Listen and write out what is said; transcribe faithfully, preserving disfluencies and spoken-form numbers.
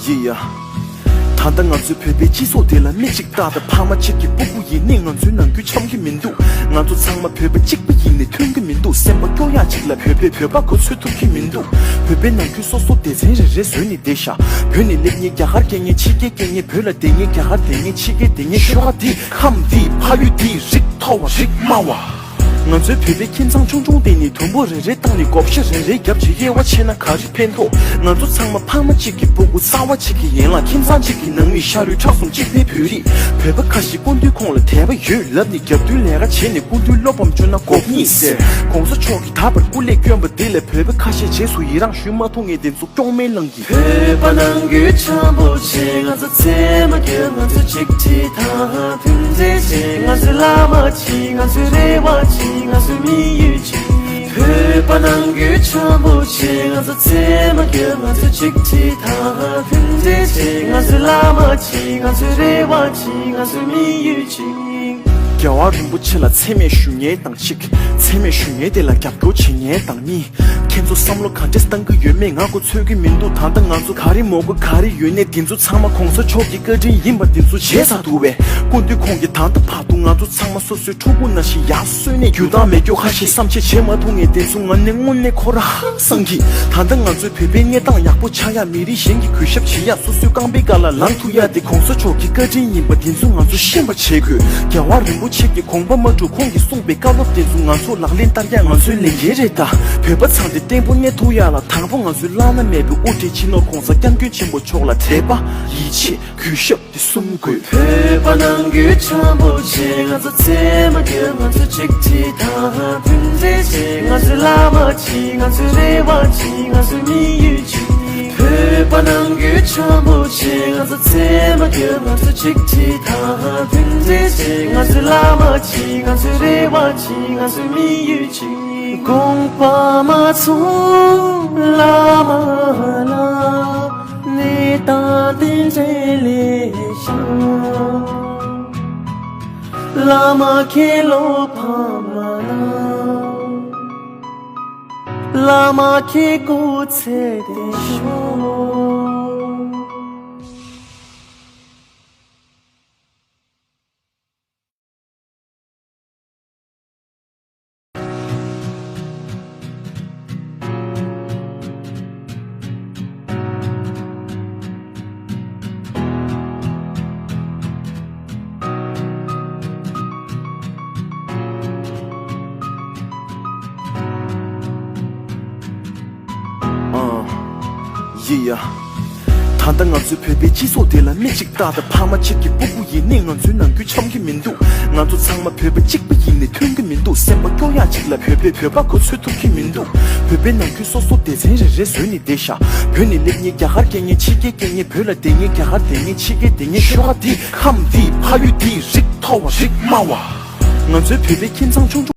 ཡེ་ཡ། ད་ལྟ་ང་ཚོའི་བོད་པའི་སྤྱི་ཚོགས་དེ་ལ་མིག་གཅིག་ལྟ་དང་། ཕ་མ་གཅིག་གི་སྤུ་གུ་ཡིན་ནའི་ང་ཚོའི་ནང་ཁུལ་འཆམ་གྱི་མི་འདུག་ང་ཚོ་ཚང་མ་བོད་པ་གཅིག་པ་ཡིན་ནའི་མཐུན་གྱི་མི་འདུག་སེམས་པ་སྐྱོ་ཡག་ཅིག་ལ་བོད་པས་བོད་པ་གོ་ཚོད་ཐུབ་ཀྱི་མི་འདུག་བོད་པའི་ནང་ཁུལ་སོ་སོ་སྡེ་ཚན་རེ་རེ་བཟོས་ནས་བསྡད་ཤག་བོད་ནས་སླེབས་མཁན་རྒྱ་གར་སྐྱེས་མཁན། ཕྱི་རྒྱལ་སྐྱེས་མཁན། བོད་ལ་བསྡད་མཁན་རྒྱ་གར་བསྡད་མཁན། ཕྱི་རྒྱལ་བསྡད་མཁན། ཤོག་ཁ་འདི་ཁམས་འདི་ཕ་ཡུལ་འདི་རིགས་མཐོ་བ་རིགས་དམའ་བ། ང་ཚོའི་བོད་པའི་ཁྱིམ་ཚང་ཆུང་ཆུང་དེ་ནས་དུམ་བུ་རེ་རེ་བཏང་ནས་བགོ་བཤའ་རེ་རེ་བརྒྱབ་བྱས་དབྱེ་བ་ཕྱེ་ན་ག་རེ་ཕན་ཐོགས། ང་ཚོ་ཚང་མ་ཕ་མ་གཅིག་གི་སྤུ་གུ་གསར་བ་གཅིག་གི་ཡན་ལག་ཁྱིམ་ཚང་གཅིག་གི་ནང་མི་ཤ་རུས་ཁྲག་གསུམ་གཅིག་པའི་བོད་རིགས། བོད་པ་ཁ་ཤས་སྐུ་མདུན་ཁོང་ལ་དད་པ་ཡོད་ལབ་ནས་རྒྱབ་མདུན་ལས་ཀ་བྱས་ནས་སྐུ་མདུན་བློ་ཕམ་བཅོས་ན་དགོས་ངེས་ཟེར། གོང་ས་མཆོག་གིས་ད་བར་སྐུ་ལས་བསྐྱོན་པ་འདི་ལས་བོད་པ་ཁ་ཤས་རྗེས་སུ་ཡི་རང་ཞུ་མ་ཐུབ་མཁན་དེ་ཚོ་སྐྱོན་མེད་ལངས། བོད་པ་ནང་ཁུལ་འཆམ་པོ་བྱེད། ང་ཚོ་མཚན་མ་སྐྱོན། ང་ཚོ་གཅིག་སྒྲིལ་དང་མཐུན་སྒྲིལ་བྱེད། ང་ཚོའི་བླ་མ་གཅིག་ང་ཚོའི་རེ་བ་གཅིག་ང་ཚོའི་དམིགས་ཡུལ་གཅིག་བོད་པ་ནང་ཁུལ་འཆམ་པོ་བྱེད། ང་ཚོ་མཚན་མ་སྐྱོན། ང་ཚོ་གཅིག་སྒྲིལ་དང་མཐུན་སྒྲིལ་བྱེད། ང་ཚོའི་བླ་མ་གཅིག་ང་ཚོའི་རེ་བ་གཅིག་ང་ཚོའི་དམིགས་ཡུལ་གཅིག་རྒྱལ་བ་རིན་པོ་ཆེ་ལ་མཚན་སྨད་ཞུ་མཁན་དང་གཅིག་མཚན་སྨད་ཞུ་མཁན་དེ་ལ་རྒྱབ་སྐྱོར་བྱེད་མཁན་དང་གཉིས། ཁྱེད་ཚོ་བསམ་བློ་ག་འདྲས་བཏང་གི་ཡོད་མེད་ང་གོ་ཚོད་ཀྱི་མི་འདུག་ད་ལྟ་ང་ཚོ་ག་རེ་མོས་གུས་ག་རེ་ཡོད་ནའི་དེ་ཚོ་ཚང་མ་གོང་ས་མཆོག་གི་བཀའ་དྲིན་ཡིན་པ་དེ་ཚོ་བརྗེད་ཚར་འདུག་བས། སྐུ་མདུན་ཁོང་གིས་ད་ལྟ་བར་དུ་ང་ཚོ་ཚང་མ་སོ་སོའི་ཕྲུ་གུ་ནང་བཞིན་ཡར་གསོས་ནས་རྒྱུ་དང་མེ་སྒྱོགས་ཁ་ཤས་བསམ་ཤེས་བྱེད་མ་ཐུབ་མཁན་དེ་ཚོ་ང་ནི་དངོས་གནས་ཁོ་རང་ཧང་སང་གི། ད་ལྟ་ང་ཚོའི་བོད་པའི་གནས་སྟངས་ཡག་པོ་ཆགས་ཡ། མི་རིགས་གཞན་གྱིས་གུས་ཞབས་བྱེད་ཡ། སོ་སོའི་རྐང་པའི་ཀ་ལ་ལངས་ཐུབ་ཡ་དེ་གོང་ས་མཆོག་གི་བཀའ་དྲིན་ཡིན་པ་དེ་ཚོ་ང་ཚོ་ཤེས་པ་བྱེད་དགོས། རྒྱལ་བ་རིན་པོ་ཆེ་གི་དགོངས་པ་མ་གྲུབ། ཁོང་གིས་གསུངས་པའི་བཀའ་སློབ་དེ་ཚོ་ང་ཚོ་ལག་ལེན་བསྟར་ཡ་ང་ཚོའི་ལས་འགན་རེད་ད། བོད་པ་ཚང་དེ་བརྟན་པོ་གནས་ཐུབ་ཡ་ལ་དང་པོ་ང་ཚོའི་བླ་ན་མེད་པའི་དབུ་ཁྲིད་སྤྱི་ནོར་གོང་ས་སྐྱབས་མགོན་ཆེན་པོ་མཆོག་ལ་དད་པ། ཡིད་ཆེས། གུས་ཞབས་དེ་གསུམ་དགོས། བོད་པ་ནང་ཁུལ་འཆམ་པོ་བྱེད། ང་ཚོ་མཚན་མ་སྐྱོན། ང་ཚོ་གཅིག་སྒྲིལ་དང་མཐུན་སྒྲིལ་བྱེད། ང་ཚོའི་བླ་མ་གཅིག་ང་ཚོའི་རེ་བ་གཅིག་ང་ཚོའི་དམིགས་ཡུལ་གཅིག་བོད་པ་ནང་ཁུལ་འཆམ་པོ་བྱེད། ང་ཚོ་མཚན་མ་སྐྱོན། ང་ཚོ་གཅིག་སྒྲིལ་དང་མཐུན་སྒྲིལ་བྱེད། ང་ཚོའི་བླ་མ་གཅིག་ང་ཚོའི་རེ་བ་གཅིག་ང་ཚོའི་དམིགས་ཡུལ་གཅིག་དགོངས་པ་མ་ཚོམས་བླ་མ་ལ། གནས་སྟངས་དེ་འདྲ་ལས་བྱུང་། བླ་མ་ཁྱེད་བློ་ཕམ་མ་གནང་། བླ་མ་ཁྱེད་སྐུ་ཚེ་བརྟན་ཤོག་ཨང་། ཡེ་ཡ། ད་ལྟ་ང་ཚོའི་བོད་པའི་སྤྱི་ཚོགས་དེ་ལ་མིག་གཅིག་ལྟ་དང་། ཕ་མ་གཅིག་གི་སྤུ་གུ་ཡིན་ནའི་ང་ཚོའི་ནང་ཁུལ་འཆམ་གྱི་མི་འདུག་ང་ཚོ་ཚང་མ་བོད་པ་གཅིག་པ་ཡིན་ནའི་མཐུན་གྱི་མི་འདུག་སེམས་པ་སྐྱོ་ཡག་ཅིག་ལ་བོད་པས་བོད་པ་གོ་ཚོད་ཐུབ་ཀྱི་མི་འདུག་བོད་པའི་ནང་ཁུལ་སོ་སོ་སྡེ་ཚན་རེ་རེ་བཟོས་ནས་བསྡད་ཤག་བོད་ནས་སླེབས་མཁན་རྒྱ་གར་སྐྱེས་མཁན། ཕྱི་རྒྱལ་སྐྱེས་མཁན། བོད་ལ་བསྡད་མཁན་རྒྱ་གར་བསྡད་མཁན། ཕྱི་རྒྱལ་བསྡད་མཁན། ཤོག་ཁ་འདི་ཁམས་འདི་ཕ་ཡུལ་འདི་རིགས་མཐོ་བ་རིགས་དམའ་བ། ང་ཚོའི་བོད་པའི་ཁྱིམ་ཚང་ཆུང་ཆུང་